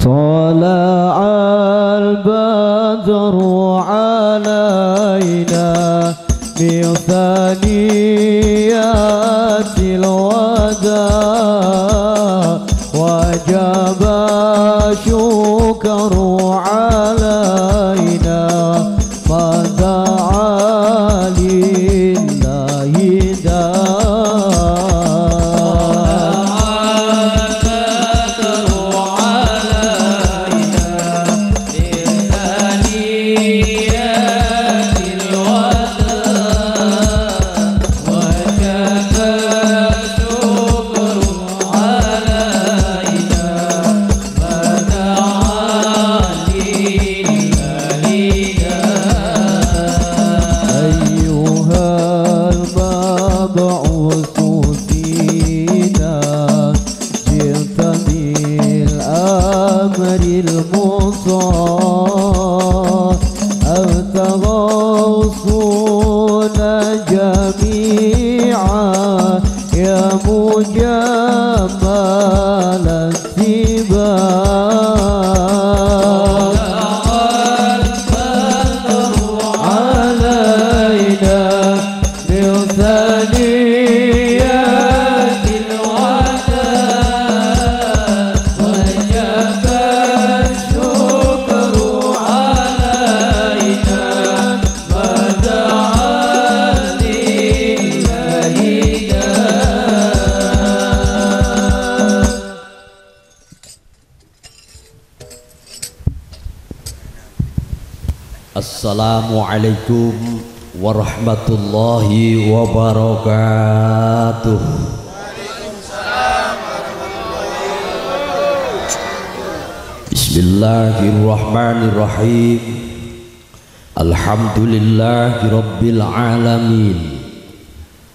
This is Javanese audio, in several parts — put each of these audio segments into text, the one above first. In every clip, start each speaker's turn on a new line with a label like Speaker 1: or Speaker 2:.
Speaker 1: طلع البدر علينا من ثنيات الوداع وجب الشكر علينا ما دعا لله داع.
Speaker 2: Assalamualaikum warahmatullahi wabarakatuh.
Speaker 3: Waalaikumsalam warahmatullahi wabarakatuh.
Speaker 2: Bismillahirrahmanirrahim. Alhamdulillahi rabbil alamin.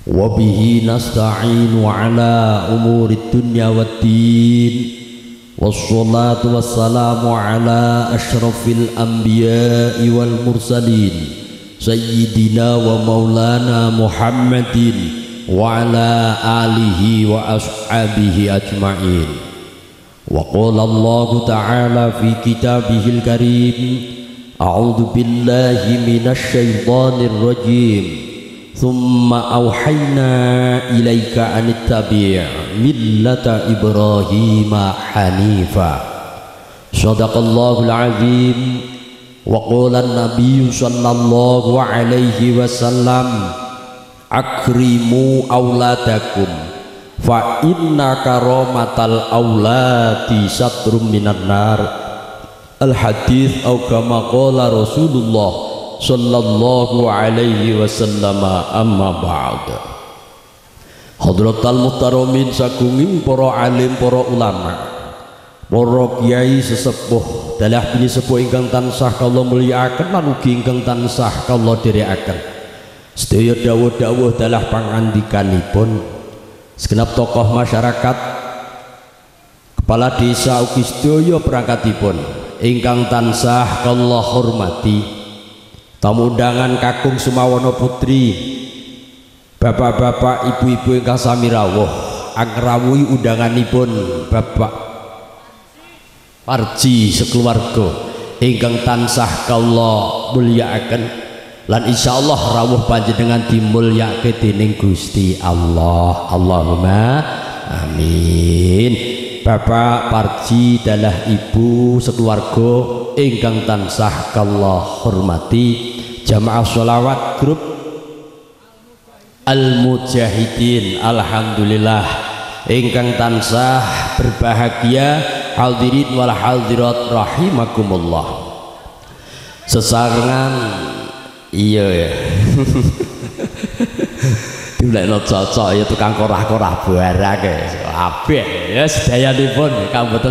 Speaker 2: Wabihi nasta'inu ala umurid dunya waddin. Wassalatu wassalamu ala ashrafil anbiya'i wal mursalin sayyidina wa maulana Muhammadin wa ala alihi wa ashabihi ajma'in. Wa qala Allahu ta'ala fi kitabihil karim, a'udzu billahi minasy syaithanir rajim. Thumma awhayna ilaika anittabi' millata Ibrahima hanifa. Shadaqallahul azim. Wa qala an-nabiyyu sallallahu alaihi wasallam, akrimu auladakum fa inna karamatal auladi satrum minan nar. Al hadits au kama qala Rasulullah sallallahu alaihi wasallam. Amma ba'd. Hadratal muhtaramin sagunging para alim, para ulama, para kiai sesepuh, dalah bini sepuh ingkang tansah kawula mulyakaken lan ugi ingkang tansah kawula dherekaken. Sedaya dawuh-dawuh dalah pangandikanipun segenap tokoh masyarakat, kepala desa ugi sedaya perangkatipun ingkang tansah kawula hormati. Tamu undangan kakung Sumawono Putri, bapak-bapak, ibu-ibu ingkang sami rawuh, angrawuhi undanganipun Bapak Parji sekeluarga ingkang tansah kawula mulyakaken lan insyaallah rawuh panjenengan dimulyakake dening Gusti Allah. Allahumma amin. Bapak Parji dalah ibu sekeluarga ingkang tansah kawula hormati, jamaah sholawat grup Al Mujahidin, alhamdulillah ingkang tansah berbahagia, hadirin wal hadirat rahimakumullah. Sesarengan iya ya. Dilekno cocok ya tukang korah-korah barang kabeh ya sedayanipun kang boten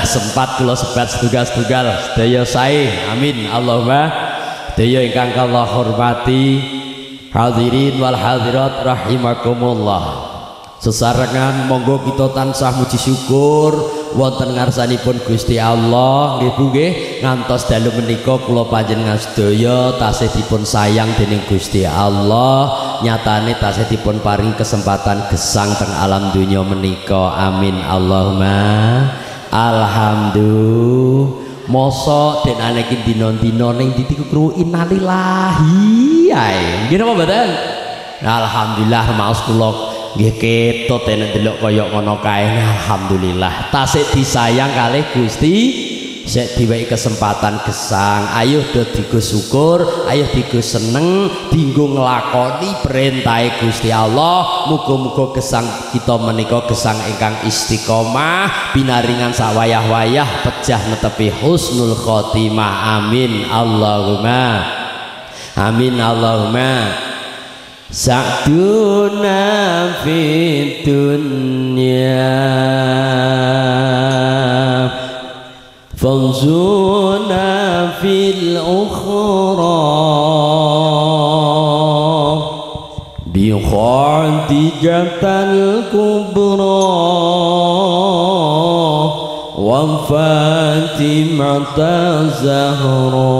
Speaker 2: sempat kula sebat setunggal-setunggal sedaya sae. Amin Allahumma. Sedaya ingkang kula hormati, hadirin wal hadirat rahimakumullah. Sesarengan monggo kita tansah muji syukur wonten ngarsanipun Gusti Allah nggih Bu nggih, ngantos dalu menika kula panjenengan sedaya tasih dipun sayang dening Gusti Allah, nyatane tasih dipun paring kesempatan gesang teng alam dunya menika. Amin Allahumma Alhamdulillah. Mosok denane iki dina-dina ning ndi krungu innalillahi ae. Nggih napa mboten? Alhamdulillah maos kula nggih ketut nek ndelok kaya ngono kae. Alhamdulillah. Tasik disayang kalih Gusti, sik diwehi kesempatan gesang. Ayo do digo syukur, ayo digo seneng, dinggo nglakoni perintahe Gusti Allah. Muga-muga gesang kita menika gesang ingkang istiqomah, binaringan sawayah-wayah pejah netepi husnul khotimah. Amin Allahumma. Amin Allahumma. Sa'duna fid dunya fawzuna fil ukhra bi khadijatal kubra wa Fatimata Zahra.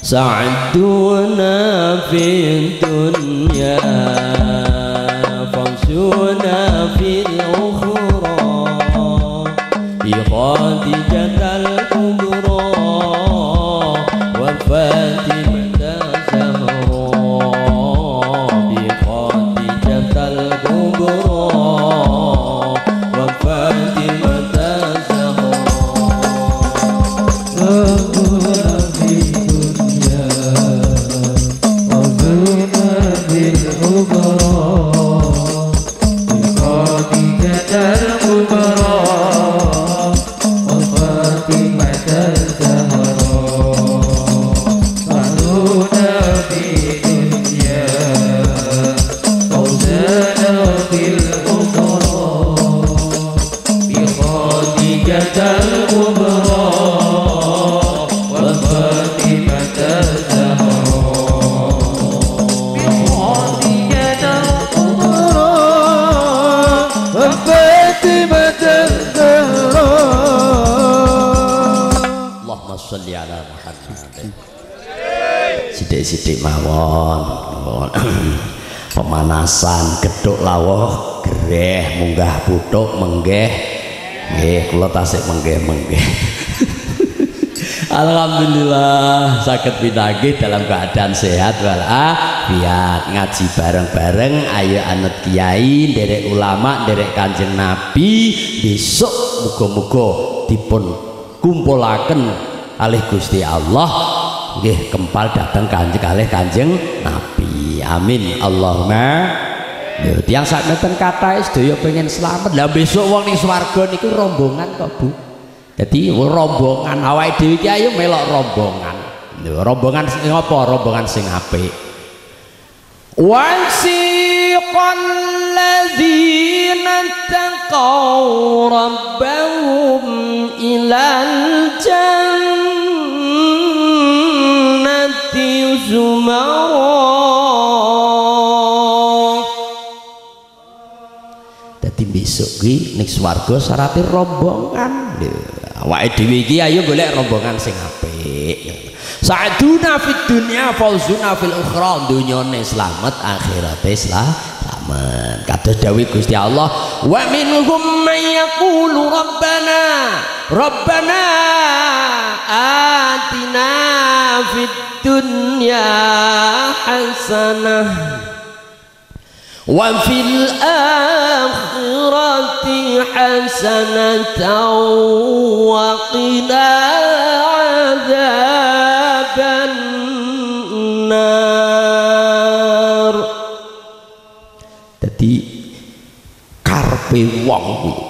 Speaker 2: Sa'duna fid dunya fawzuna fil ukhra bi khadijatal kubra wa Fatimata Zahra bi khadijatal kubra wa Fatimata Zahra. Sithik-sithik mawon pemanasan gethuk lawuh gereh munggah puthuk menggeh nggih kula tasik menggeh-menggeh. Alhamdulillah saged pinanggih dalam keadaan sehat walafiat, ngaji bareng-bareng, ayo anut kiai, nderek ulama, nderek Kanjeng Nabi. Besok muga-muga dipun kumpulaken kalih Gusti Allah nggih kempal dateng kanjeng kalih Kanjeng Nabi. Amin Allahumma. Lho tiyang sakmenten kathah sedaya pengen slamet. Lah besok wong ning swarga niku rombongan kok, Bu. Dadi rombongan awake dhewe iki ayo melok rombongan. Lho rombongan sing apa? Rombongan sing apik. Wasiqal ladzina taqaw rabbahum ilal jannati zumara. Dadi besok ki ning swarga syarate rombongan. Lho awake dhewe iki ayo golek rombongan sing apik. Sa'duna fid dunya fauzuna fil ukhra, dunyane slamet akhirate slamet. Kados dawuh Gusti Allah, wa minhum may yaqulu rabbana rabbana atina fid dunya hasanah wa fil akhirati hasanatan wa qina adzaban nar. Dadi karepe wong kuwi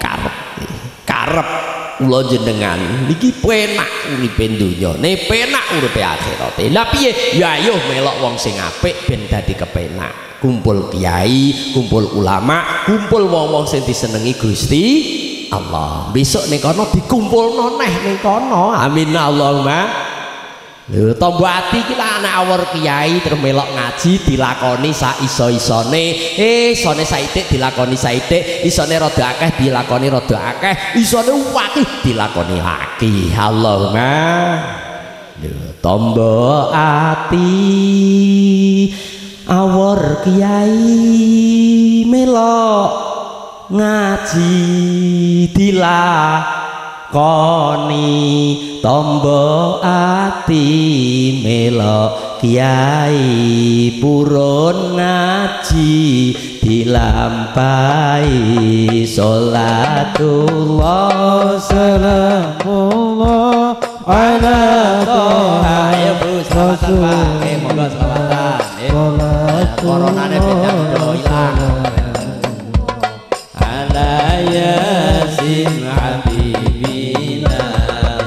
Speaker 2: karep kula jenengan niki penak uripe dunyane, penak uripe akhirate. Lah piye? Ya ayo melok wong sing apik ben dadi kepenak. Kumpul kiai, kumpul ulama, kumpul wong-wong sing disenengi Gusti Allah. Besok ning kono dikumpulno neh ning kono. Amin Allahumma. Lho tombo ati iki lah anak awor kiai terus melok ngaji dilakoni sak iso-isone. Isone saithik dilakoni saithik, isone rada akeh dilakoni rada akeh, isone akeh dilakoni akeh. Allahumma. Lho tombo ati awor kiai melok ngaji dilakoni tombo ati melok kiai purun ngaji dilampahi sholatullah
Speaker 1: salamullah ala
Speaker 2: toha. Ayo Bu selawatan Pak, monggo selawatan. Coronane beda do ilang. Ala yasin habibina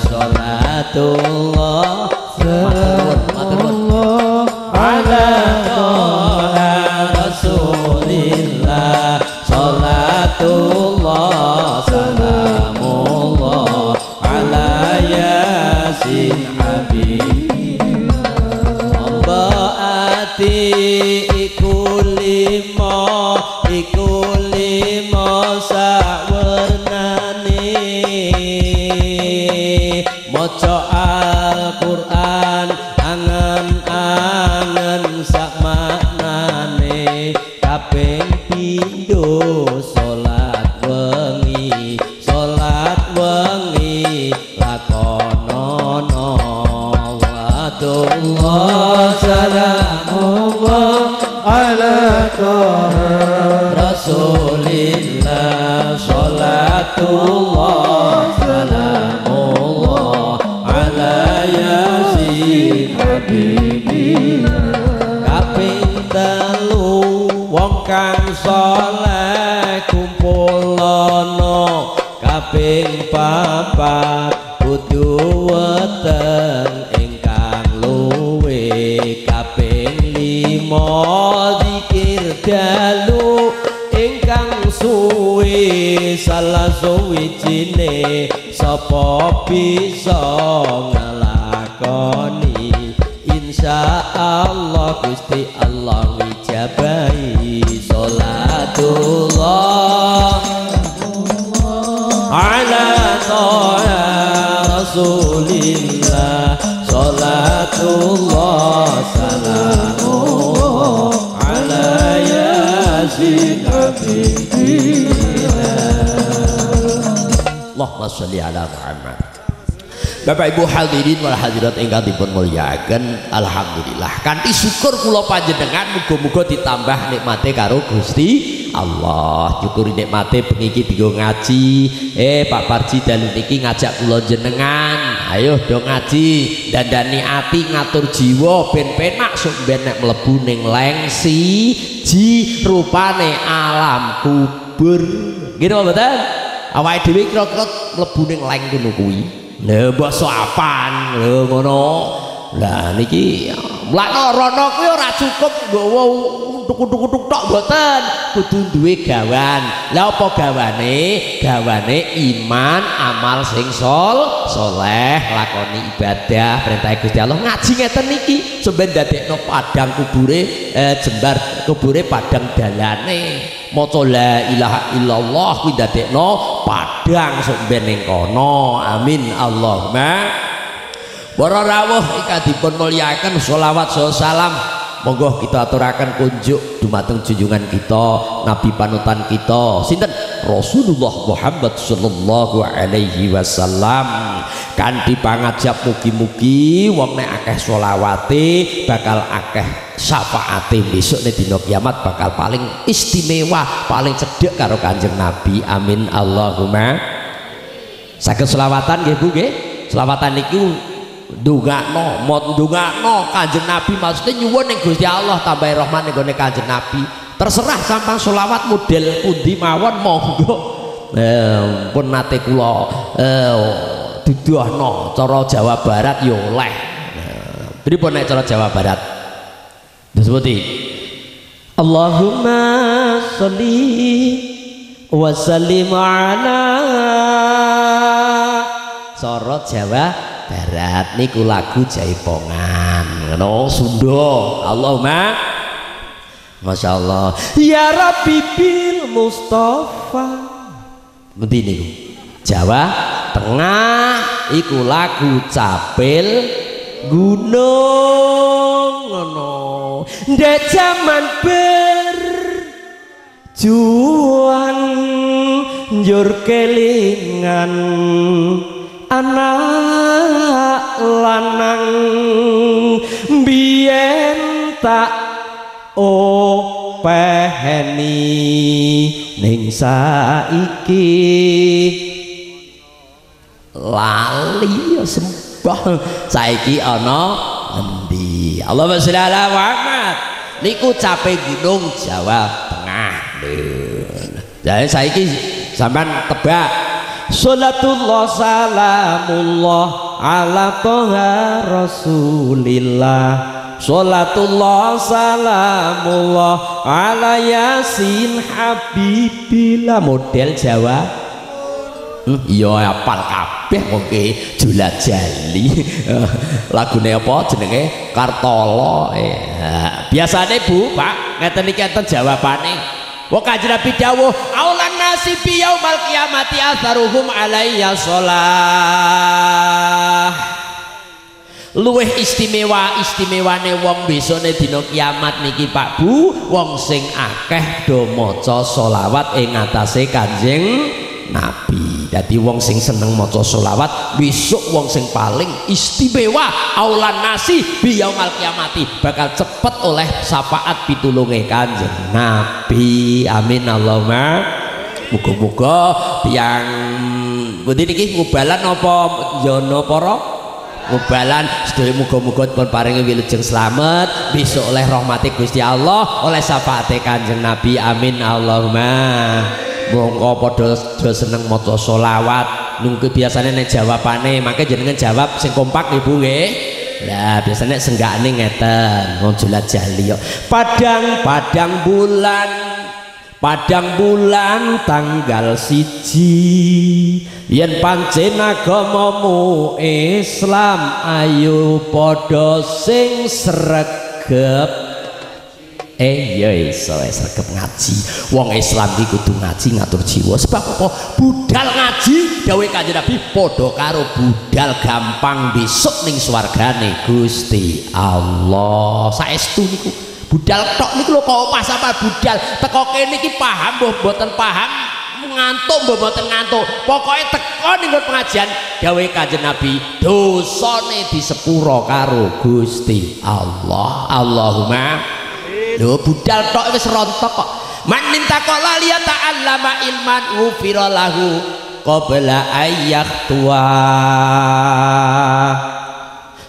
Speaker 2: sholatullah salamullah ala toha rasulillah sholatullah salamullah ala yasin habibina. Tombo ati iku limo, iku limo sakwernane maca Al-Qur'an angen-angen sak maknane kaping pindho salat wengi, salat wengi lakonono Allah
Speaker 1: salamullah ala toha
Speaker 2: rasulillah sholatullah salamullah ala yasin
Speaker 1: habibina.
Speaker 2: Kaping telu wong kang saleh kumpulana, kaping papat kudu weteng ingkang luwe, kaping lima zikir dalu ingkang suwe salah suwijine sapa bisa nglakoni insyaallah Gusti Allah ngijabahi sholatullah ala toha rasulillah sholatullah salamullah ala yasin habibina. Allahumma sholli ala Muhammad. Bapak Ibu hadirin wal hadirat ingkang dipun mulyakaken, alhamdulillah kanthi syukur kula panjenengan muga-muga ditambah nikmate karo Gusti Allah. Syukuri nikmate bengi iki dienggo ngaji. Pak Parji dalu niki ngajak kula jenengan, ayo do ngaji, dandani ati, ngatur jiwa ben penak sok ben nek mlebu ning lengsi ji rupane alam kubur. Nggih napa mboten? Awake dhewe kira-kira mlebu ning leng ngono kuwi. Lha mbok sok apan lho ngono. Lah niki mlakno rono kuwi ora cukup nggawa utuk-utuk tok mboten, kudu duwe gawan. Lah apa gawane? Gawane iman, amal sing soleh, lakoni ibadah perintah Gusti Allah. Ngaji ngeten niki sampeyan ndadekno padang kubure, jembar kubure padang dalane. Maca la ilaha illallah kuwi ndadekno padang sok ben ning kono. Amin Allahumma. Para rawuh ingkang dipun mulyakaken, sholawat saha salam monggo kita aturaken kunjuk dumateng junjungan kita, nabi panutan kita sinten? Rasulullah Muhammad sallallahu alaihi wasallam. Kanthi pangajap mugi-mugi wong nek akeh sholawate bakal akeh syafaate besok nek dina kiamat bakal paling istimewa, paling cedhek karo Kanjeng Nabi. Amin Allahumma. Saged selawatan nggih Bu nggih? Selawatan niku ndongakno, mot ndongakno Kanjeng Nabi, maksudnya nyuwun ning Gusti Allah tambahi rahmat ning gone Kanjeng Nabi. Terserah sampean selawat model pundi mawon monggo. Pun nate kula duduhno cara Jawa Barat ya oleh. Pripun nek cara Jawa Barat? Disebut Allahumma sholli wa sallim ala cara Jawa Barat niku lagu Jaipongan ngono Sunda. Allahumma masyaallah ya Rabbi bil Mustafa. Ngendi niku? Jawa Tengah iku lagu Capil Gunung ngono. Ndek jaman Juan njur kelingan anak lanang biyen tak openi ning saiki lali ya sembah saiki ana endi. Allahumma sholli ala Muhammad. Niku cape gunung Jawa Tengah. Jadi saiki sampean tebak. Salatullah salamullah ala toha rasulillah. Salatullah salamullah ala yasin habibillah. Model Jawa. Iya apal kabeh wong ki Julajali. Lagune apa jenenge Kartolo. Biasane Bu, Pak, ngeten iki enten jawabane. Wa Kanjeng Nabi dawuh, aulan nasi bi yaumal qiyamati atharuhum alayya shalah. Luwih istimewa istimewane wong besone dina kiamat niki Pak Bu, wong sing akeh do maca selawat ing atase Kanjeng Nabi. Dadi wong sing seneng maca selawat besok wong sing paling istimewa aulan nasi bi yaumal kiamati bakal cepet oleh syafaat pitulunge Kanjeng Nabi. Amin Allahumma. Muga-muga tiyang pundi niki ngubalan apa yono para ngubalan sedaya muga-muga dipun paringi wilujeng slamet besok oleh rahmati Gusti Allah oleh syafaate Kanjeng Nabi. Amin Allahumma. Monggo padha seneng maca selawat. Nunggu biasane nek jawabane mangke jenengan jawab sing kompak Ibu nggih. Lah biasane senggakne ngeten wong Julajali yo. Padang-padang bulan, padang bulan tanggal 1 yen pancen agamamu Islam ayo padha sing sregep. Ya iso sregep ngaji. Wong Islam iki kudu ngaji ngatur jiwa. Sebab apa? Budal ngaji dawuhe Kanjeng Nabi padha karo budal gampang besok ning swargane Gusti Allah. Saestu niku. Budal tok niku lho kok pas apa budal. Teko kene iki paham mbah mboten paham, ngantuk mbah mboten ngantuk. Pokoke teko ning pengajian dawuhe Kanjeng Nabi dosane disepuro karo Gusti Allah. Allahumma. Lho budal tok wis rontok kok. Man mintakola liya ta'allama ilman ghufira lahu qabla ayyaktua.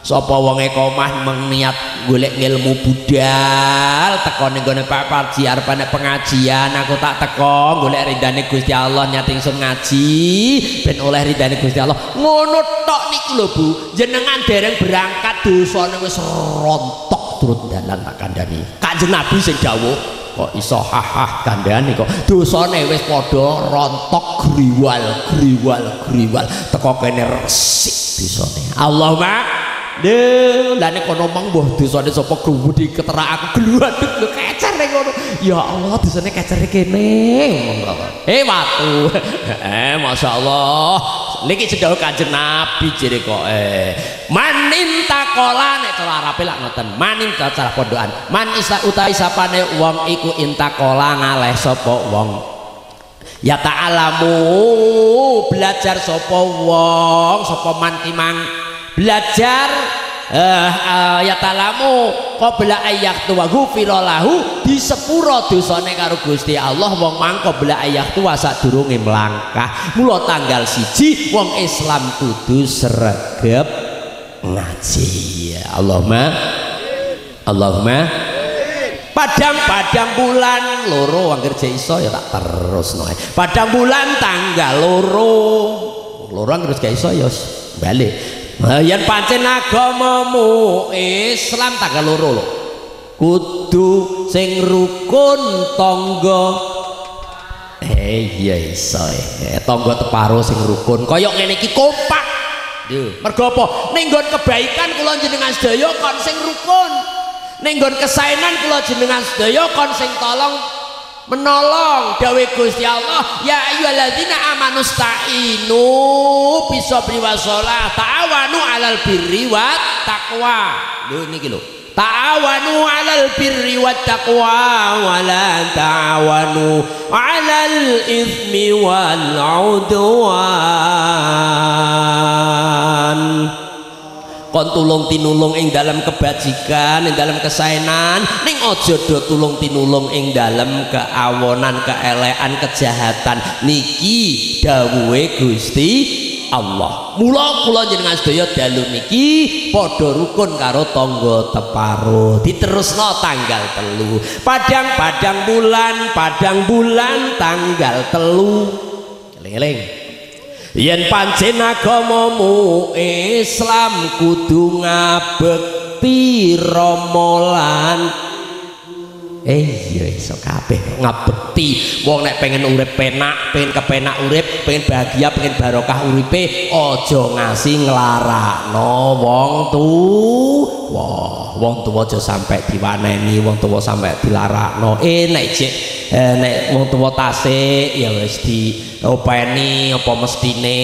Speaker 2: Sapa wonge komah meng niat golek ngilmu budal teko ning gone Pak Parji arep ana pengajian aku tak teko golek ridane Gusti Allah nyat ingsun ngaji ben oleh ridane Gusti Allah. Ngono tok niku lho Bu, jenengan dereng berangkat dosane wis rontok turut dalan tak kandhani. Kanjeng Nabi sing dawuh kok iso hahah kandhani kok dosane wis padha rontok griwal griwal griwal teko kene resik dosane. Allahumma. Lha nek kono mong mbuh dosane sapa gedhi keterak aku gluwaduk lho kecer ning ngono. Ya Allah dosane kecer kene ngono. Watu. Masyaallah. Niki cedhak Kanjeng Nabi jere kok manintakola nek cara Arabe lak ngoten. Manin cara pondokan. Man isa utawi sapane wong iku intakola ngaleh sapa wong. Ya ta'alamu belajar sapa wong sapa man timang belajar ya talamu qabla ayyaktu wa ghufira lahu disepuro dosane karo Gusti Allah wong mang qabla ayyaktu wa sadurunge mlangkah. Mula tanggal 1 wong Islam kudu sregep ngaji. Ya Allahumma. Allahumma. Padang-padang bulan loro angger jek iso ya tak terusno. Padang bulan tanggal loro. Loro angger gak iso ya balik. Yen pancen agamamu Islam tanggal loro lho. Kudu sing rukun tangga. Iya iso. Tangga teparo sing rukun. Kaya ngene iki kompak. Lho, mergo apa? Ning nggon kebaikan kula jenengan sedaya kon sing rukun. Ning nggon kesaenan kula jenengan sedaya kon sing tolong menolong. Dawuh Gusti Allah, ya ayyuhalladzina amanu sta'inu bisabri wassalah ta'awanu 'alal birri wat taqwa. Lho niki lho. Ta'awanu 'alal birri wat taqwa wa la ta'awanu 'alal itsmi wal 'udwan. Kon tulung tinulung ing dalam kebajikan, ing dalam kesaenan, ning aja do tulung tinulung ing dalam keawonan, keelekan, kejahatan. Niki dawuhe Gusti Allah. Mula kula jenengan sedaya dalu niki padha rukun karo tangga teparo. Diterusno tanggal 3. Padang-padang bulan, padang bulan tanggal 3. Eling-eling. Yen pancen agamamu Islam kudu ngabekti rama lan iya iso kabeh ngabekti. Wong nek pengen urip penak, pengen kepenak urip, pengen bahagia, pengen barokah uripe, aja ngasi nglarakno wong tuwa. Wong tuwa aja sampe diwaneni, wong tuwa sampe dilarakno. Nek jek nek wong tuwa tasik ya wis diopeni apa mestine,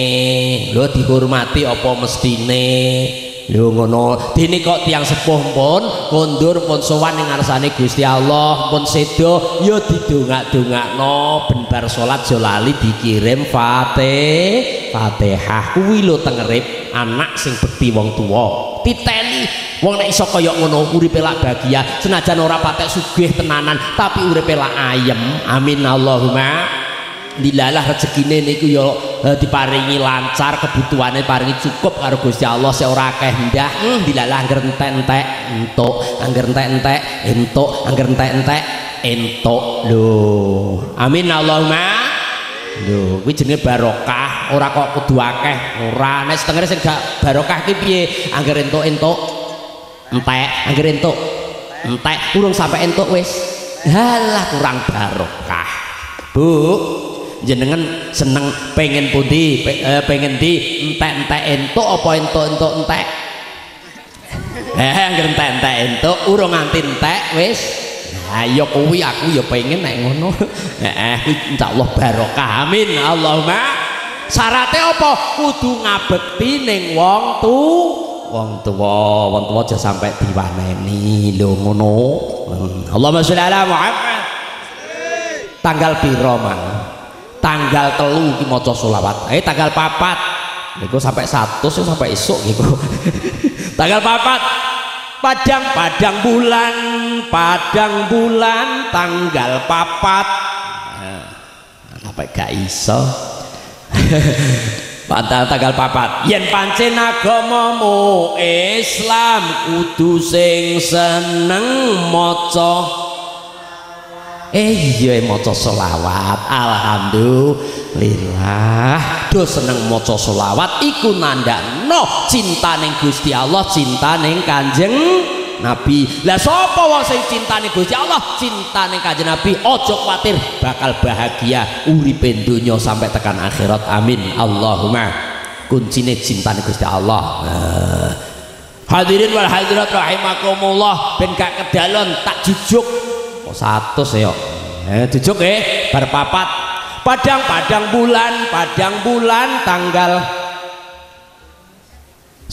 Speaker 2: lho dihormati apa mestine. Lho ngono. Dene kok tiyang sepuh pun kondur pun sowan ning ngarsane Gusti Allah, pun sedo ya didongak-dongakno, ben bar salat aja lali dikirim Fatihah. Kuwi lho tengerip anak sing bekti wong tuwa. Titeni wong nek iso kaya ngono uripe lak bahagia, senajan ora patek sugih tenanan tapi uripe lak ayem. Amin Allahumma. Dilalah rezekine niku ya diparingi lancar, kebutuhane paringi cukup karo Gusti Allah, sik ora akeh ndah. Dilalah angger entek-entek entuk, angger entek-entek entuk, angger entek-entek entuk. Lho, amin Allahumma. Lho, kuwi jenenge barokah, ora kok kudu akeh, ora. Nek setengere sing gak barokah ki piye? Angger entuk-entuk entek, angger entuk entek, urung sampe entuk wis. Halah kurang barokah. Bu, jenengan seneng pengen pundi, pengen di entek-entek entuk apa entuk-entuk entek? Angger entek-entek entuk, urung nganti entek wis. Nah, ya kuwi aku ya pengen nek ngono. Kuwi insyaallah barokah. Amin Allahumma. Syarate apa? Kudu ngabekti ning wong tuwa. Wong tuwa aja sampe diwaneni. Lho ngono. Allahumma sholli ala Muhammad. Tanggal piro mang? Tanggal 3 iki maca selawat. Tanggal 4 niku sampai 100 sampai esuk niku. Tanggal 4 padang-padang bulan, padang bulan tanggal 4. Apa gak iso? Padahal tanggal 4. Yen pancen agamamu Islam kudu sing seneng maca. Iya maca selawat. Alhamdulillah. Do seneng maca selawat iku nandakno cinta ning Gusti Allah, cinta ning Kanjeng Nabi. Lah sapa wong sing cintane Gusti Allah, cinta ning Kanjeng Nabi, aja kuwatir bakal bahagia uripe donya sampai tekan akhirat. Amin Allahumma. Kuncine cintane Gusti Allah. Hadirin wal hadirat rahimakumullah, ben gak kedalon tak jujuk 100 ya. Jujuk bar 4. Padang-padang bulan, padang bulan tanggal 25.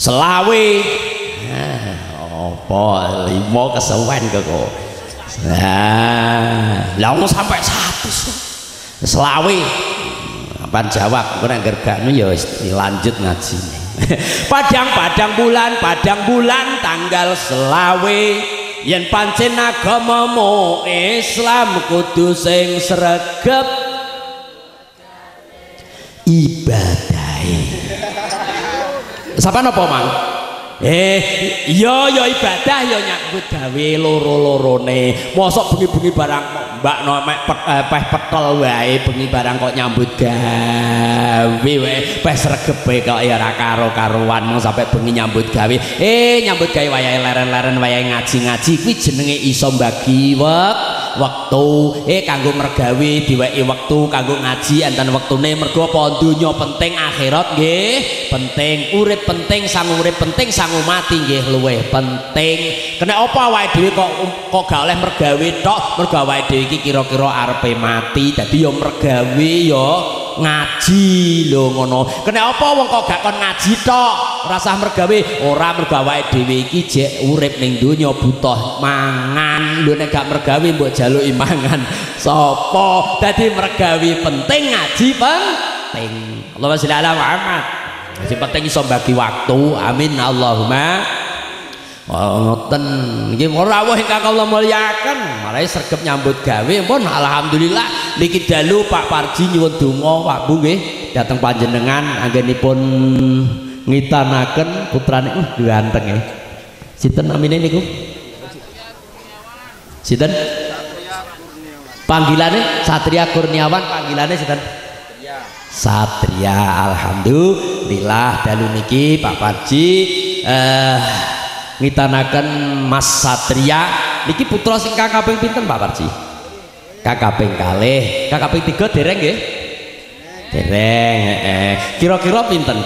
Speaker 2: Apa 5 kesuwen kok. Nah, lah wong sampai 100. 25. Apaan jawab? Engko nek gergakno ya wis dilanjut ngajine. Padang-padang bulan, padang bulan tanggal 25. Yen pancen agamamu Islam kudu sing sregep ibadahe. Sapa napa mang? Iya ya ibadah ya nyambut gawe loro-lorone. Mosok bengi-bengi barang mbak no mek peh petel wae bengi barang kok nyambut gawe wae peh sregepe kok ya ora karo-karuan mong sampe bengi nyambut gawe. Nyambut gawe wayahe leren-leren wayahe ngaji-ngaji kuwi jenenge iso mbagi wektu. Kanggo mergawe diweki wektu, kanggo ngaji enten wektune. Mergo apa? Donya penting, akhirat nggih penting, urip penting, sangu urip penting, sangu mati nggih luwih penting. Kena apa awake dhewe kok gak oleh mergawe tok? Mergo awake dhewe iki kira-kira arepe mati, dadi ya mergawe ya ngaji lho ngono. Kena apa wong kok gak kon ngaji tok? Rasah mergawe ora, mergo awake dhewe iki jek urip ning donya butuh mangan. Lho nek gak mergawe mbok jaluki mangan sapa? Dadi mergawe penting, ngaji penting. Allahumma sholli ala Muhammad. Sing penting iso bagi waktu. Amin Allahumma. Oh, ngoten nggih rawuh ingkang kula mulyakaken, malah sregep nyambut gawe pun alhamdulillah. Niki dalu Pak Parji nyuwun donga Pak Bu nggih dhateng panjenengan anggenipun ngitanaken putrane. Ganteng nggih. Sinten namine niku? Sinten? Panggilane Satria Kurniawan, panggilane sinten? Satria. Alhamdulillah dalu niki Pak Parji ngitanaken Mas Satria niki putra sing kaping pinten Pak Parji? Kaping kalih, kaping 3 dereng nggih? Dereng, heeh. Kira-kira pinten?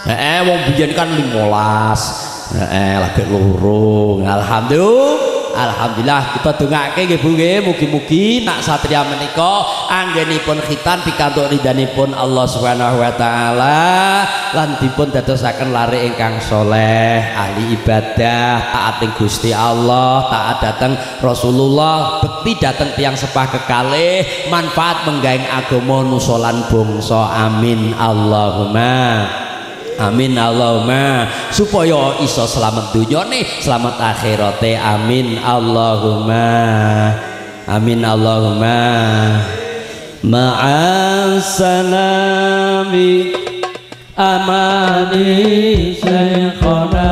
Speaker 2: Heeh, wong biyen kan 15. Heeh, lagi loro. Alhamdulillah. Alhamdulillah kita dongake nggih Bu nggih, mugi-mugi nak Satria menika anggenipun khitan pikantuk ridhanipun Allah Subhanahu wa taala lan dipun dadosaken lare ingkang soleh, ahli ibadah, taat ing Gusti Allah, taat dhateng Rasulullah, bekti dhateng tiyang sepah kekalih, manfaat menggaeng agama nusa lan bangsa. Amin Allahumma. Amin Allahumma, supaya iso selamat dunyane, selamat akhirate. Amin Allahumma. Amin Allahumma. Ma'as salami amani syekhana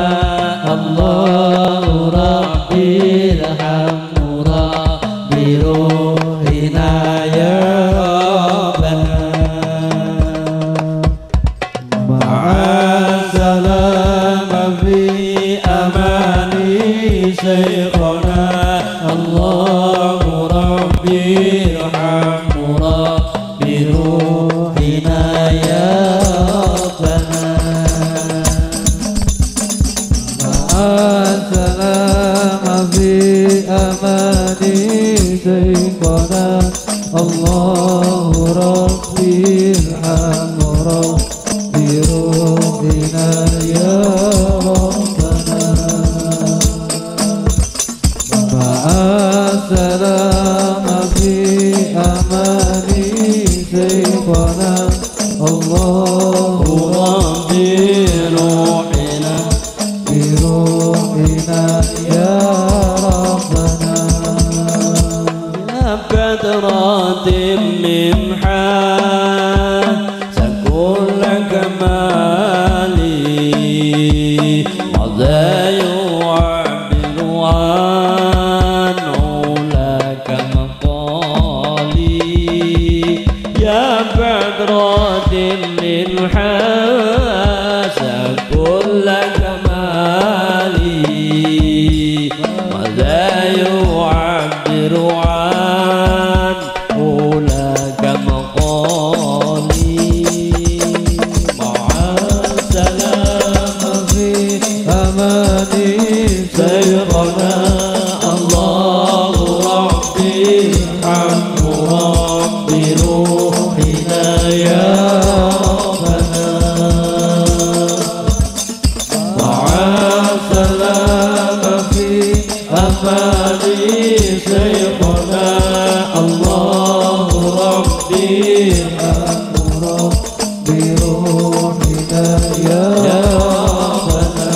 Speaker 2: Allahu rabbil hamura biruhina ya Rabbana.
Speaker 1: Syekhana Allahu Rabbi irhamna bi ruhina ya Rabbana. Ma'as-salama fi amani syekhana Allahu Rabbi irhamna bi ruhina ya Rabbana. Ma'as-salama fi amani syekhana Allahu Rabbi ruhina bi ruhina ya Rabbana.
Speaker 2: Ya kadratin min sakul kamali wa yu'abbiru min hasa kulla kamali wa la yu'abbiru an ula kamaqali.
Speaker 1: Ma'as-salama fi amani syekhana Allahu Rabbi irhamhu Rabbi ruhina ya Rabbana. Ma'as-salama fi amani syekhana Allahu Rabbi irhamhu Rabbi ruhina ya Rabbana.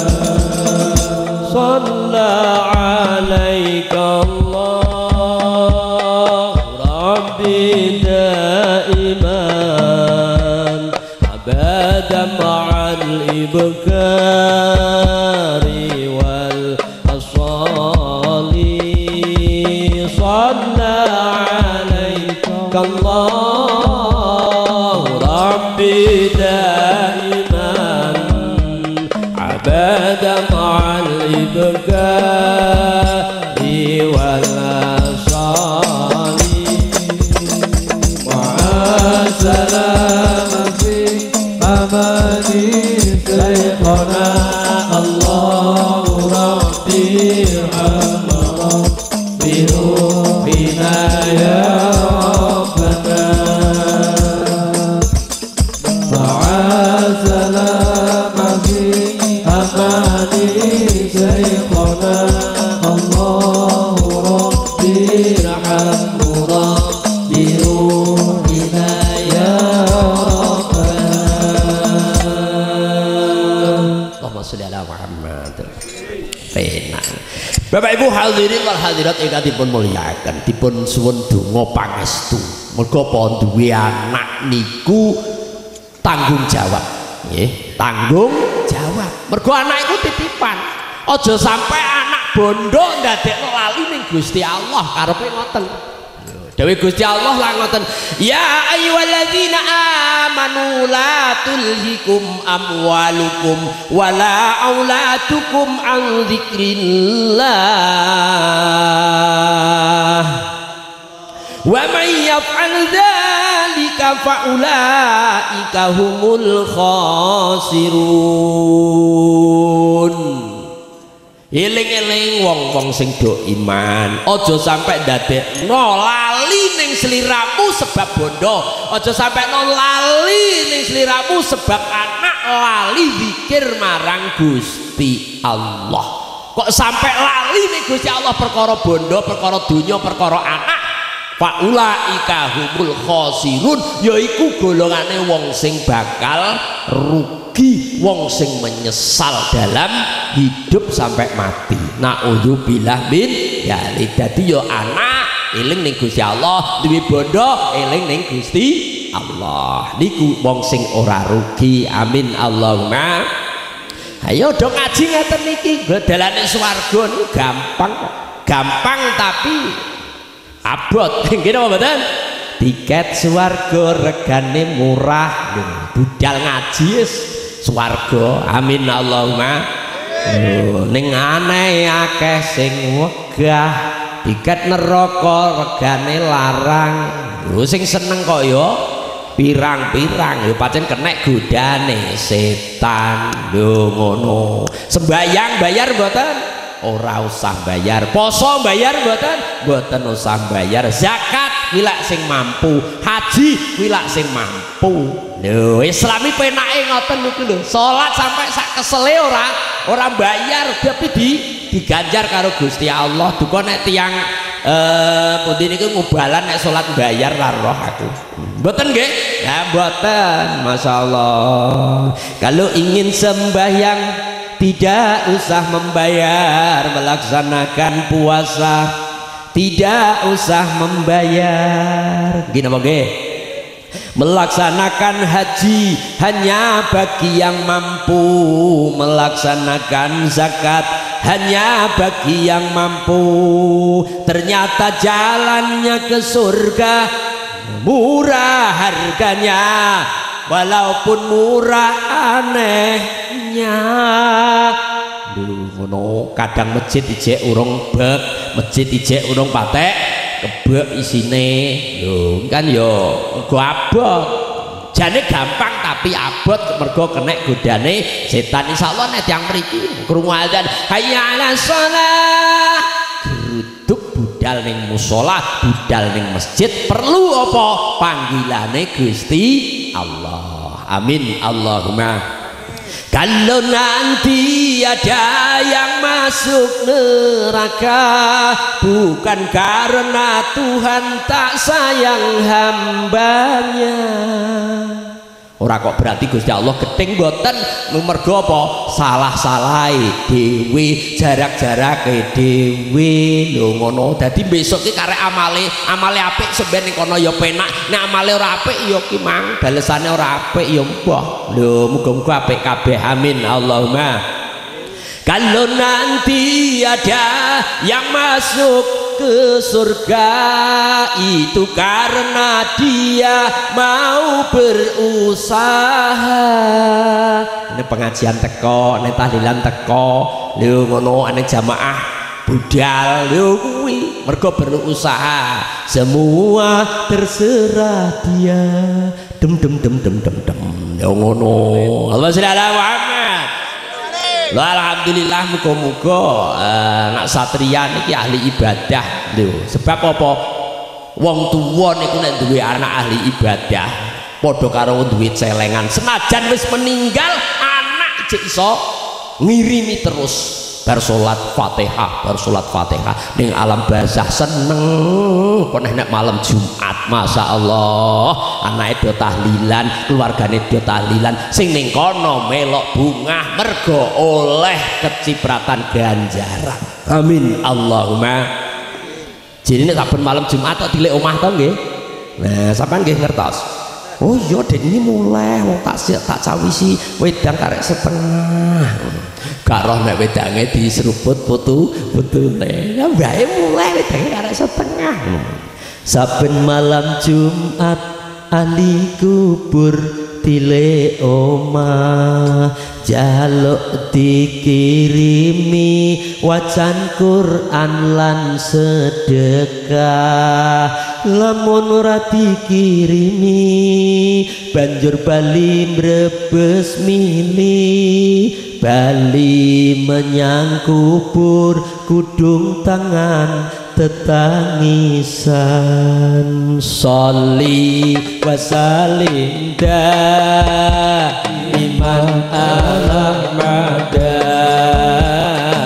Speaker 2: Shalla alaika Allah Rabbi daiman abada ma'al ibkari wal asali. Shalla alaika Allah Rabbi daiman abada ma'al ibkari wal asali.
Speaker 1: Ma'as-salama fi amani syekhana Allahu Rabbi irhamna bi ruhina ya Rabbana. Ma'as-salama
Speaker 2: Allahumma sholli ala Muhammad. Penak. Bapak Ibu hadirin wal hadirat ingkang dipun mulyakaken, dipun suwun donga pangestu. Mergo apa duwe anak niku tanggung jawab. Nggih, tanggung jawab. Mergo anak iku titipan. Aja sampai anak bondo ndadekno lali ning Gusti Allah, karepe ngoten. Dewe Gusti Allah lah ngoten, ya ayyuhalladzina amanu la tulhikum amwalukum wala auladukum an dzikrillah wa may yaf'al dzalika faulaika humul khasirun. Eling-eling wong-wong sing do iman, aja sampe ndadekno lali ning sliramu sebab bondo, aja sampe no lali ning sliramu sebab anak lali zikir marang Gusti Allah. Kok sampe lali ning Gusti Allah perkara bondo, perkara donya, perkara anak, faulaika humul khasirun, yaiku golongane wong sing bakal rugi, wong sing menyesal dalam hidup sampai mati. Naudzubillah min dzalik. Dadi yo anak eling ning Gusti Allah, duwe bondo eling ning Gusti Allah. Niku wong sing ora rugi. Amin Allahumma. Ayo do ngaji ngeten niki, dalane swarga niku gampang kok. Gampang tapi abot. Nggih napa mboten? Tiket swarga regane murah. Budal ngaji wis swarga. Amin Allahumma. Lho ning aneh akeh sing wegah, tiket neraka regane larang. Lho sing seneng kok ya pirang-pirang, ya pancen kenek godane setan. Lho ngono. Sembayang bayar mboten? Ora usah bayar. Poso bayar mboten? Mboten usah bayar. Zakat kuwi lak sing mampu, haji kuwi lak sing mampu. Lho Islami penake ngoten niku lho. Salat sampai sak kesele ora bayar, tapi diganjar karo Gusti Allah. Duka nek tiyang pundi niku ngubalan nek salat bayar lah roh aku. Mboten nggih? Ya mboten, masyaallah. Kalau ingin sembahyang tidak usah membayar, melaksanakan puasa tidak usah membayar. Gini apa nggih? Melaksanakan haji hanya bagi yang mampu, melaksanakan zakat hanya bagi yang mampu. Ternyata jalannya ke surga murah harganya, walaupun murah anehnya. Lho ngono, kadang masjid ijek urung bek, masjid ijek urung patek kebek isine. Lho kan yo mergo abot. Jane gampang tapi abot mergo kenek godane setan. Insyaallah nek tiyang mriki krungu azan hayya 'alas shalah, geruduk budal ning musala, budal ning masjid, perlu apa panggilane Gusti Allah. Amin Allahumma. Kalau nanti ada yang masuk neraka, bukan karena Tuhan tak sayang hambanya. Ora kok berarti Gusti Allah gething mboten, mergo apa? Salah-salahe dhewe, jarak-jarake dhewe. Lho ngono. Dadi besok ki karek amale, amale apik sampeyan ning kono ya penak, nek amale ora apik ya ki mang balesane ora apik ya mbah. Lho muga-muga apik kabeh. Amin Allahumma. Kalau nanti ada yang masuk ke surga, itu karena dia mau berusaha. Ini pengajian teko, ini tahlilan teko, lho ngono, ini jamaah budal, lho kuwi mergo berusaha. Semua terserah dia. Dem dem dem dem dem dem. Lho ngono. Allahumma sholli ala Muhammad. Lho alhamdulillah muga-muga nak satria niki ahli ibadah lho. Sebab apa? Wong tuwa niku nek duwe anak ahli ibadah padha karo duwe celengan. Senajan wis meninggal anak jek iso ngirimi terus. Bar salat Fatihah, bar salat Fatihah ning alam barzah seneng kok nek malam Jumat, Masya Allah, anake do tahlilan, keluargane do tahlilan, sing ning kono melok bungah mergo oleh kecipratan ganjaran. Amin Allahumma. Jadi nek saben malam Jumat tok dilek omah to nggih. Nah, sampean nggih ngertos. Oh iya, den ini mulai wong tak cawisi wedang karek setengah. Gak roh nek wedange diseruput putu-putune. Ya mbae mulai wedange karek setengah. Saben malam Jumat ahli kubur tile omah jaluk dikirimi wacan Quran lan sedekah, lamun ora dikirimi banjur bali mrebes mili, bali menyang kubur kudung tangan tetangisan. Sholli wa sallim daiman ala mada,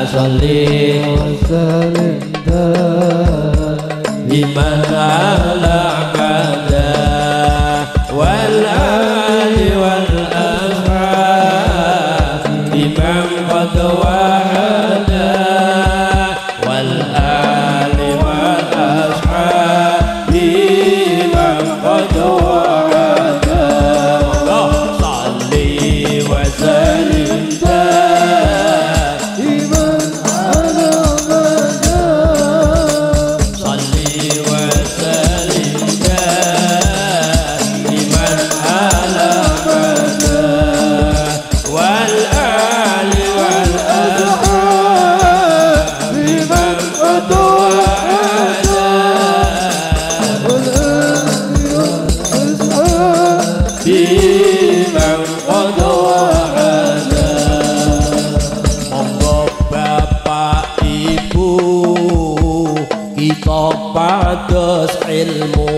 Speaker 2: sholli wa sallim daiman ala mada wal ali wal ashab imam qad wahada wal ali wal ashab imam qad wahada. Sholli wa sallim daiman ala mada, sholli wa sallim daiman ala mada wal ali wal ashab imam qad wahada wal ali wal ashab imam qad wahada. Monggo Bapak Ibu kita pados ilmu,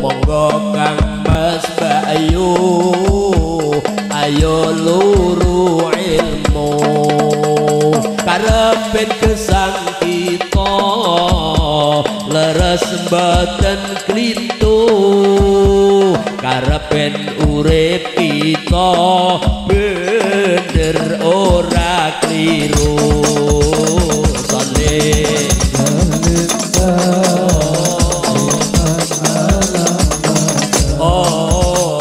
Speaker 2: monggo Kang Mas Bayu ayo luru ilmu, karepen gesang kita leres mboten klintu, karepen urip kita bener ora kliru. Sholli oh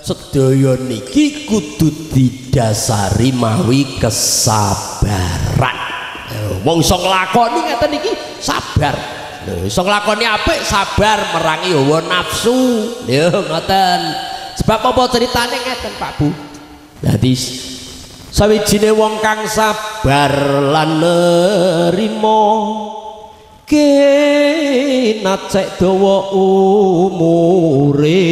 Speaker 2: sedaya niki kudu didasari mawi kesabaran. Wong iso nglakoni ngeten iki sabar. Lho, iso nglakoni apik sabar merangi hawa nafsu. Lho ngoten. Sebab apa ceritane ngeten Pak Bu? Dadi sawijine wong kang sabar lan nerima kinacek dawa umure.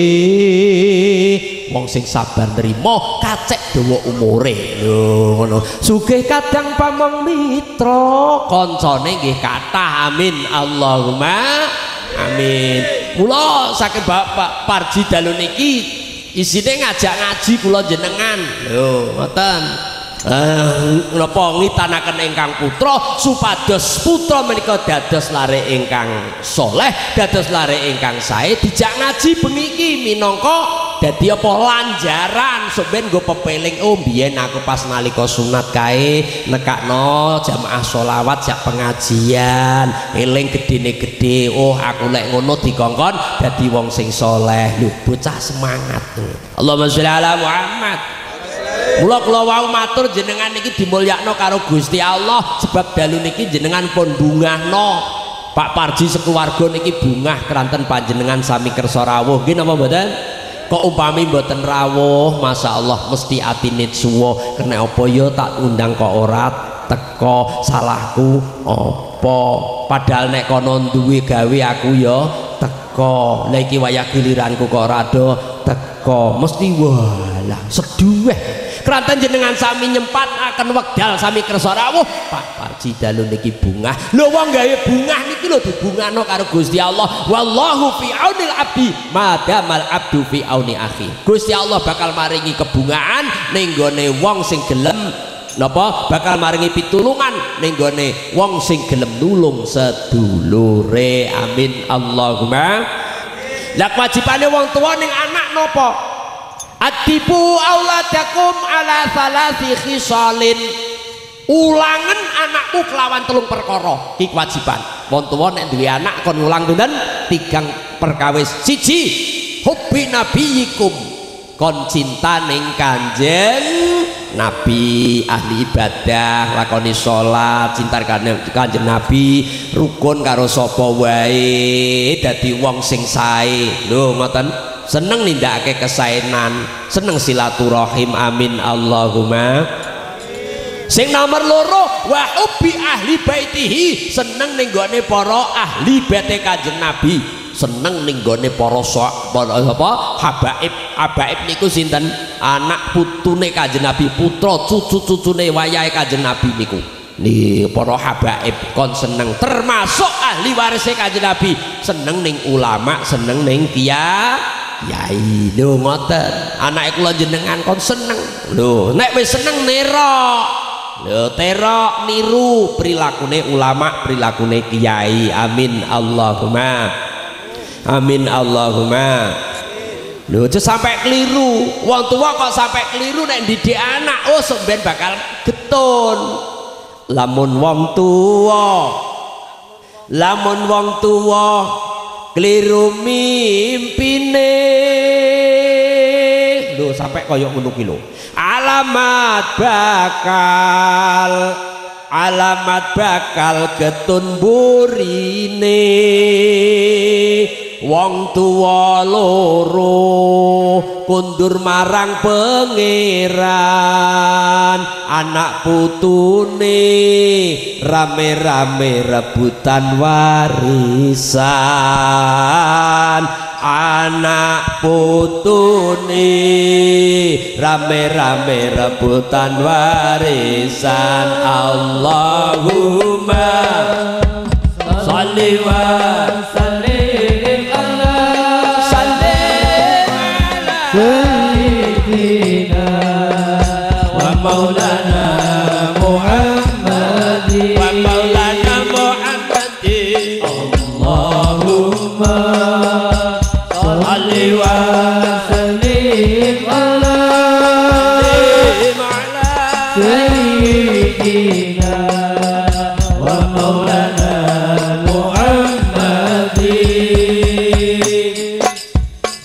Speaker 2: Wong sing sabar nerima kacek dawa umure. Lho ngono. Sugih kadang pamong mitra, kancane nggih kathah. Amin Allahumma amin. Mula saking Bapak Parji dalu niki isine ngajak ngaji kula jenengan. Lho ngoten. Napa ngitanaken ingkang putra supados putra menika dados lare ingkang soleh, dados lare ingkang sae, dijak ngaji bengi iki minangka dadi apa lanjaran sampeyan nggo pepeling. Oh mbiyen aku pas nalika sunat kae nekakno jamaah sholawat jak pengajian, eling gedene gedhe, oh aku lek ngono dikongkon dadi wong sing soleh. Lho bocah semangat. Allahumma sholli ala Muhammad. Mula kula wau matur jenengan niki dimulyakno karo Gusti Allah sebab dalu niki jenengan pun bungahno. Pak Parji sekeluarga niki bungah keranten panjenengan sami kersa rawuh nggih napa mboten? Kok umpami mboten rawuh, masyaallah mesti atine suwa. Kena apa ya tak undang kok ora teko, salahku apa? apa-apa. Padahal nek kono duwe gawe aku ya teko. Lah iki wayah giliranku kok ora do teko. Mesti walah seduweh. Kranten jenengan sami nyempataken wekdal sami kersa rawuh Pak Parji dalu niki bungah. Lho wong gawe bungah niki lho dibungahno karo Gusti Allah. Wallahu fi aunil abdi madamal abdu fi auni akhi. Gusti Allah bakal maringi kebungaan ning gone wong sing gelem napa bakal maringi pitulungan ning gone wong sing gelem nulung sedulure. Amin Allahumma. Lah kewajibane wong tuwa ning anak napa? Adibu auladakum ala salasi khisalin. Ulangen anakku kelawan telung perkara. Iki kewajiban. Wong tuwa nek duwe anak kon ngulang pinten? Tigang perkawis. Siji, hubbi nabiyikum. Kon cinta ning Kanjeng Nabi, ahli ibadah, lakoni salat, cinta Kanjeng Nabi, rukun karo sapa wae, dadi wong sing sae. Lho ngoten. Seneng nindakake kesaenan, seneng silaturahim. Amin Allahumma. Sing nomor loro, wa hubbi ahli baitihi, seneng ning gone para ahli baite Kanjeng Nabi, seneng ning gone para apa habaib. Habaib niku sinten? Anak putune Kanjeng Nabi, putra cucu-cucune wayahe Kanjeng Nabi niku. Nih para habaib kon seneng, termasuk ahli warise Kanjeng Nabi, seneng ning ulama, seneng ning kiai. Yai lho ngoten. Anake kula jenengan kon seneng. Lho nek wis seneng nerok. Lho terok niru prilakune ulama, prilakune kiai. Amin Allahumma. Amin Allahumma. Lho aja sampai keliru. Wong tua kok sampai keliru nek didik anak, oh sampean bakal getun. Lamun wong tuwa, lamun wong tuwa keliru mimpine, lho sampai koyok ngono ki lho. Alamat bakal, alamat bakal getun burine. Wong tuwa loro kundur marang pangeran, anak putune rame-rame rebutan warisan. Anak putune rame-rame rebutan warisan. Allahumma sholli wa
Speaker 1: sallim ala sayyidina wa maulana Muhammadin
Speaker 2: wa maulana Muhammadin.
Speaker 1: Allahumma sholli wa sallim ala sayyidina wa maulana Muhammadin.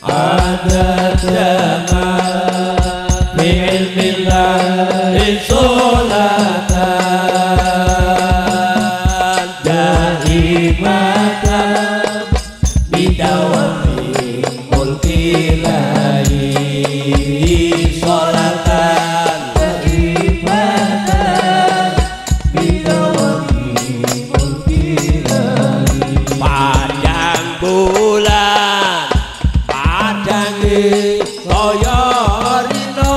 Speaker 1: Adada ma fi ilmillahi sholatan daimatan bidawami mulkilahi sholatan daimatan bidawami mulkilahi.
Speaker 2: Padang bulan padange kaya rino,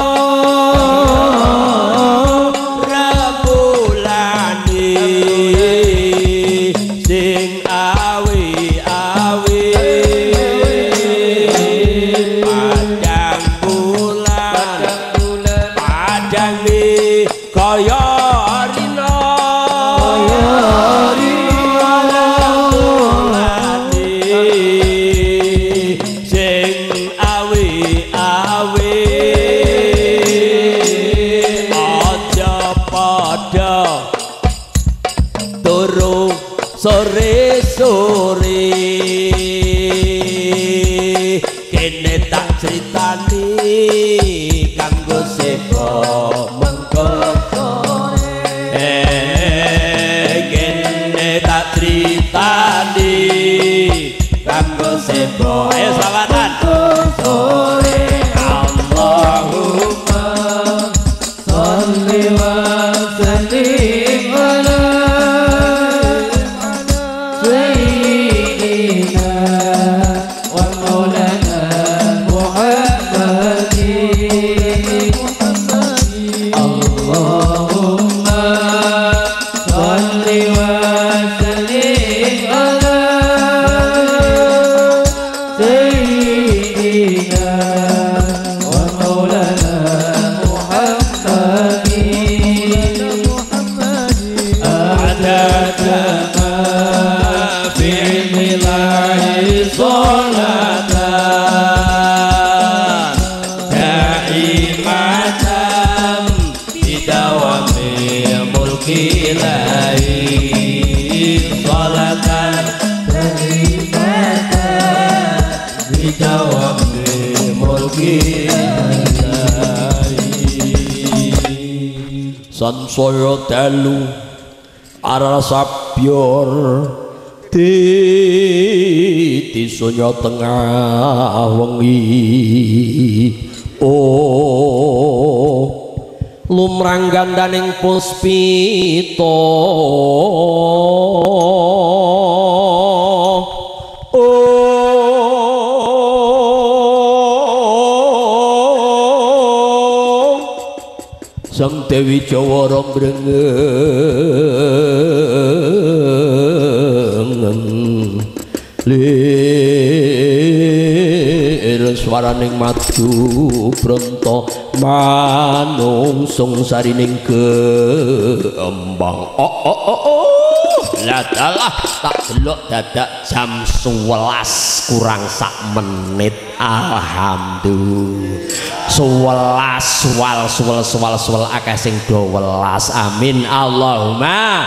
Speaker 2: rembulane sing awe-awe. Padang bulan padange kaya rino, rembulane sing awe-awe. Aja padha turu sore-sore, kene tak critani kanggo sebo mengko sore. Kene tak critani kanggo sebo. Ayo selawatan
Speaker 1: sore.
Speaker 2: Allahumma
Speaker 1: sholli wa sallim ala mulki lahi salatan thayyibatan bidawami mulki lahi.
Speaker 2: Sansaya dalu arah sabyor di sunya tengah wengi. Oh lumrang gandaning puspita. Oh Sang Dewi Jawara mrengeng lir swaraning madu bronto manungsung sarining kembang. Oh oh oh oh ladalah tak delok dadak jam 11 kurang sak menit. Alhamdulillah 11 wal suwel suwal suwel akeh sing do welas. Amin Allahumma.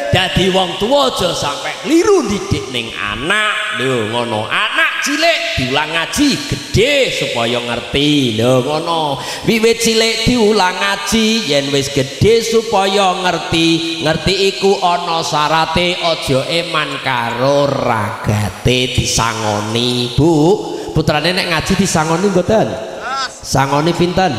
Speaker 2: Dadi wong tuwa aja sampe kliru ndidik ning anak. Lho ngono, anak cilik diulang ngaji gedhe supaya ngerti. Lho ngono, wiwit cilik diulang ngaji yen wis gedhe supaya ngerti. Ngerti iku ana syarate, aja eman karo ragate disangoni. Bu, putrane nek ngaji disangoni mboten? Sangoni pinten?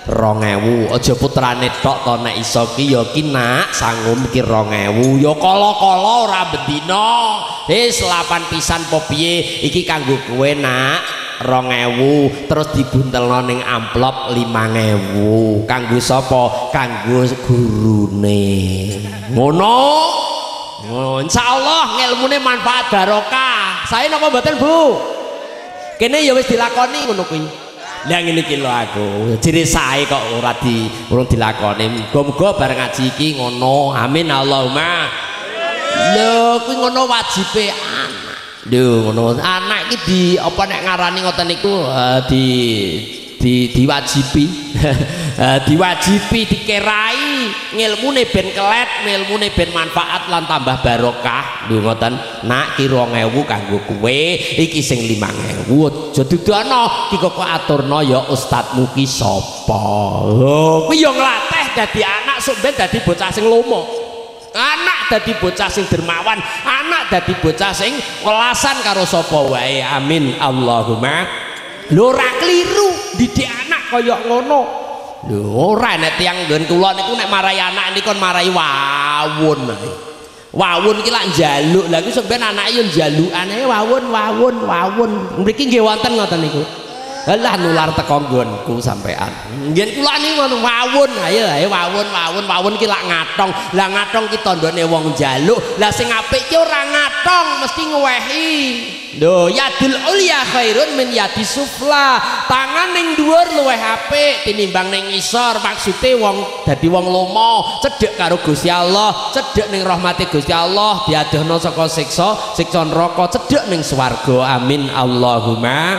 Speaker 2: 2000. Aja putrane tok to nek iso ki ya ki nak sangum ki 2000. Ya kala-kala ora bendina. Wis 8 pisan po piye iki kanggo kowe nak 2000 terus dibuntelno ning amplop 5000. Kanggo sapa? Kanggo gurune. Ngono. Ngono. Insyaallah ngelmune manfaat barokah. Sae napa mboten, Bu? Kene ya wis dilakoni ngono kuwi. Lah ngene iki lho aku. Jere sae kok ora di urung dilakoni. Muga-muga bareng ngaji iki ngono. Amin Allahumma. Lho kuwi ngono wajibe anak. Lho ngono. Anak iki di apa nek ngarani ngoten niku diwajibi. Diwajibi dikerai ngilmune ben kelet, ngilmune ben manfaat lan tambah barokah. Lho ngoten. Nak ki 2000 kanggo kowe, iki sing 5000. Aja dudono ki kok aturno ya ustadmu ki sapa. Lho kuwi ya nglatih dadi anak sok ben dadi bocah sing lomo. Anak dadi bocah sing dermawan, anak dadi bocah sing welasan karo sapa wae. Amin Allahumma. Lho ora kliru didik anak kaya ngono. Lho ora nek tiyang nggon kula niku nek marai anak niku kon marai wawun. Wawun iki lak njaluk. Lha iku sampeyan anake yo njalukane wawun wawun wawun. Mriki nggih wonten ngoten niku. Lah nular teko nggonku sampean. Nggih kula niku ngono wawun. Ayo ayo wawun wawun wawun iki lak ngatong. Lah ngatong ki tandane wong njaluk. Lah sing apik ki ora ngatong mesti ngewehi. Lho yadul ulya khairun min yadi sufla. Tangan ning dhuwur luwih apik tinimbang ning ngisor. Maksude wong dadi wong lomo, cedhek karo Gusti Allah, cedhek ning rahmate Gusti Allah, diadohno saka siksa, siksa neraka, cedhek ning swarga. Amin Allahumma.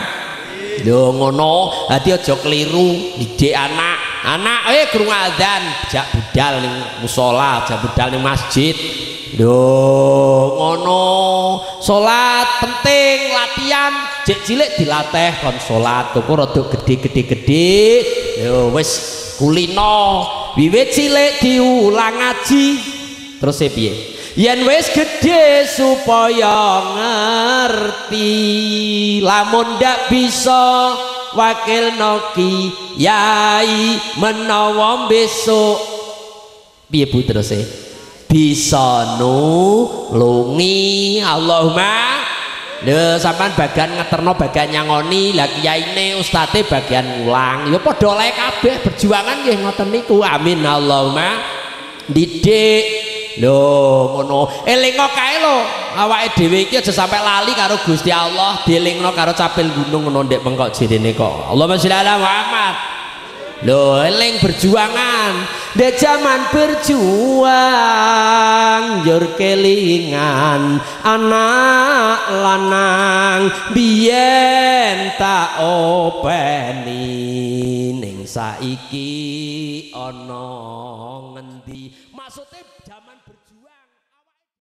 Speaker 2: Lho ngono, dadi aja keliru didik anak. Anak krungu azan, jak budal ning musala, jak budal ning masjid. Lho ngono, salat penting, latihan, jek cilik dilatih kon salat, tuku rada gedhe-gedhe-gedhe. Lho wis kulino, wiwit cilik diulang ngaji. Terus piye? Yen wis gedhe supaya ngerti, lamun ndak bisa wakilno kiai menawa besok. Piye Bu teruse? Bisa nulungi. Allahumma. Lho sampean bagian ngeterno, bagian nyangoni, lah kiyaine ustate bagian ngulang. Ya padha lae kabeh perjuangan nggih ngoten niku. Amin Allahumma. Didik. Lho ngono, elingo kae lho, awake dhewe iki aja sampe lali karo Gusti Allah, dielingno karo capil gunung ngono ndek mengkok jirine kok. Allahumma sholli ala Muhammad. Lho eling perjuangan, ndek jaman berjuang njur kelingan anak lanang biyen tak openi ning saiki ana ngendi. Maksudnya zaman